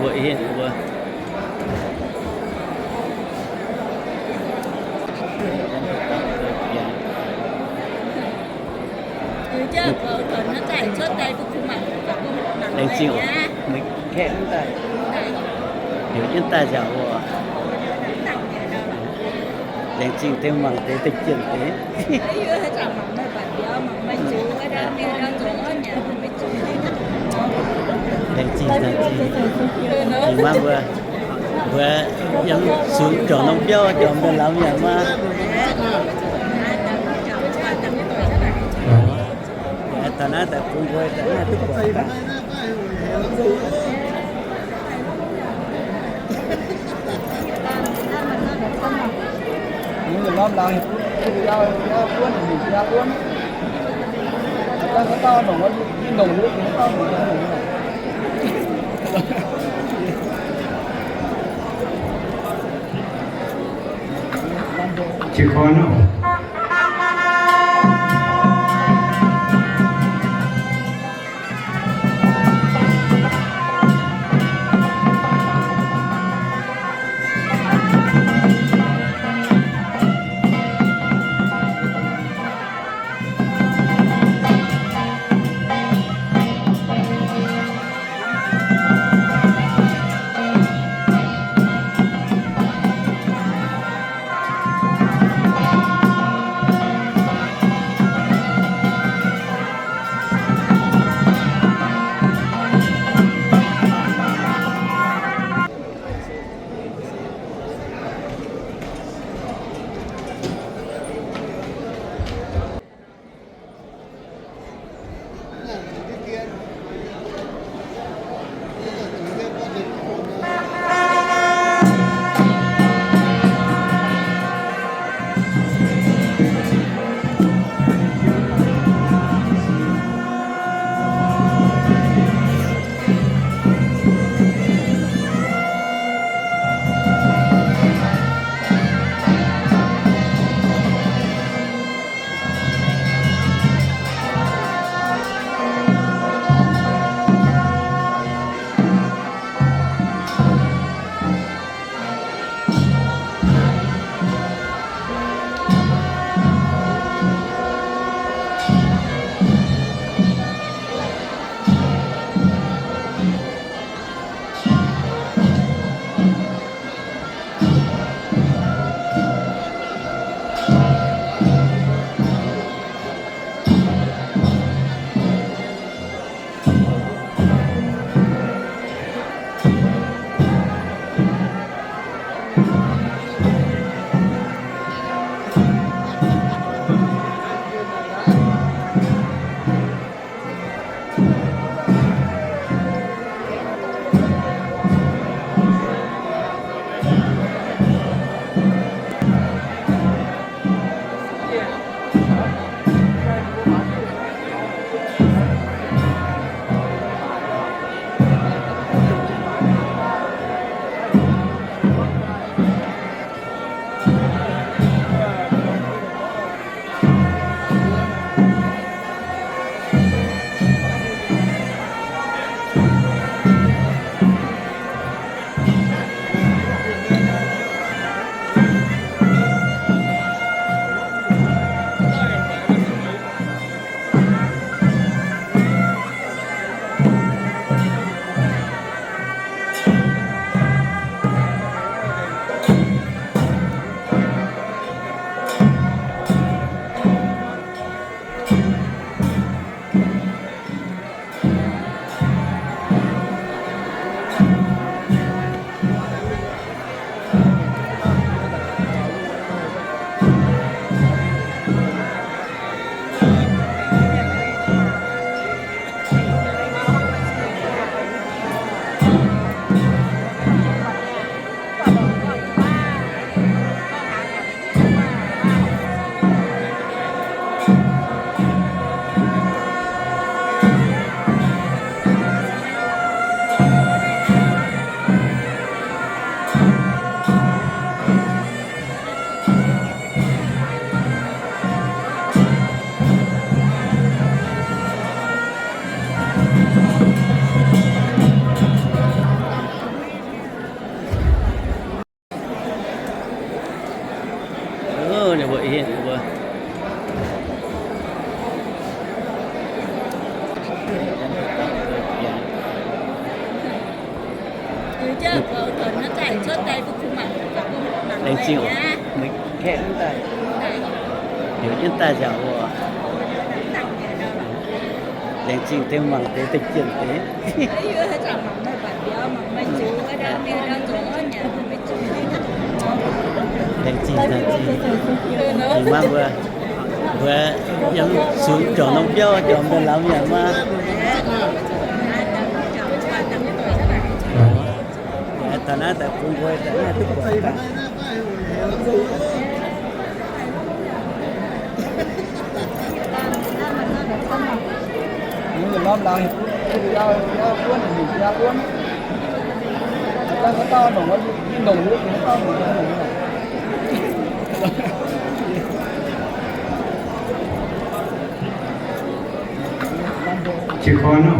Mbuo, mbuo. Laengz zingh oc, mbuo kaeqv jienv daaih, heuc jienv daaih nziaauc oc. Laengz zingh deix mangc deix, deix jienh deix. Laengz zingh, laengz zingh. Ih, maiv mbuo, mbuo yiem sux juangc norm biauv, juangc mbuo lamz yaac maiv. Taux naaiv daaih bun mbuo daaih naaiv duqv buatc daaih. Laengz zingh, kaeqv daaih, heuc jienv daaih nziaauc oc. Laengz zingh deix mangc deix, deix jienh deix. Laengz zingh, laengz zingh. Ih hnoi mbuo, mbuo yiem zuqc juangc norm biauv, juangc mbuo lamz yaac maah. Taux naaiv daaih bun mbuo daaih naaiv duqv buatc daaih. Jiez gorn oc.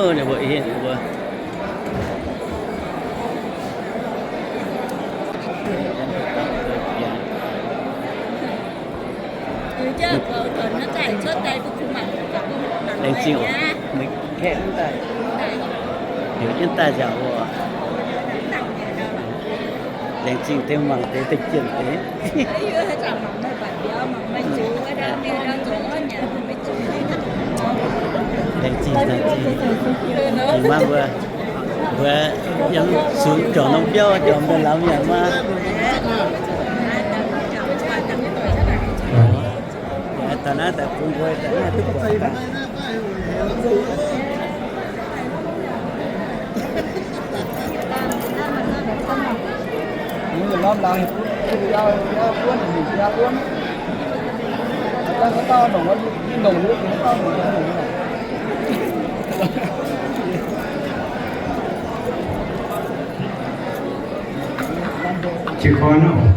Ninh mbuo, ninh mbuo, Laengz zingh oc. Mv daaih, heuc jienv daaih nziaauc oc. Laengz zingh deix mangc deix, deix jienh deix. Laengz zingh, laengz zingh. Ih, maiv mbuo, mbuo yiem sux juangc norm biauv, juangc mbuo lauz mienh maah. Taux naaiv daaih bun mbuo daaih naaiv duqv buatc daaih. Jiez gorn oc.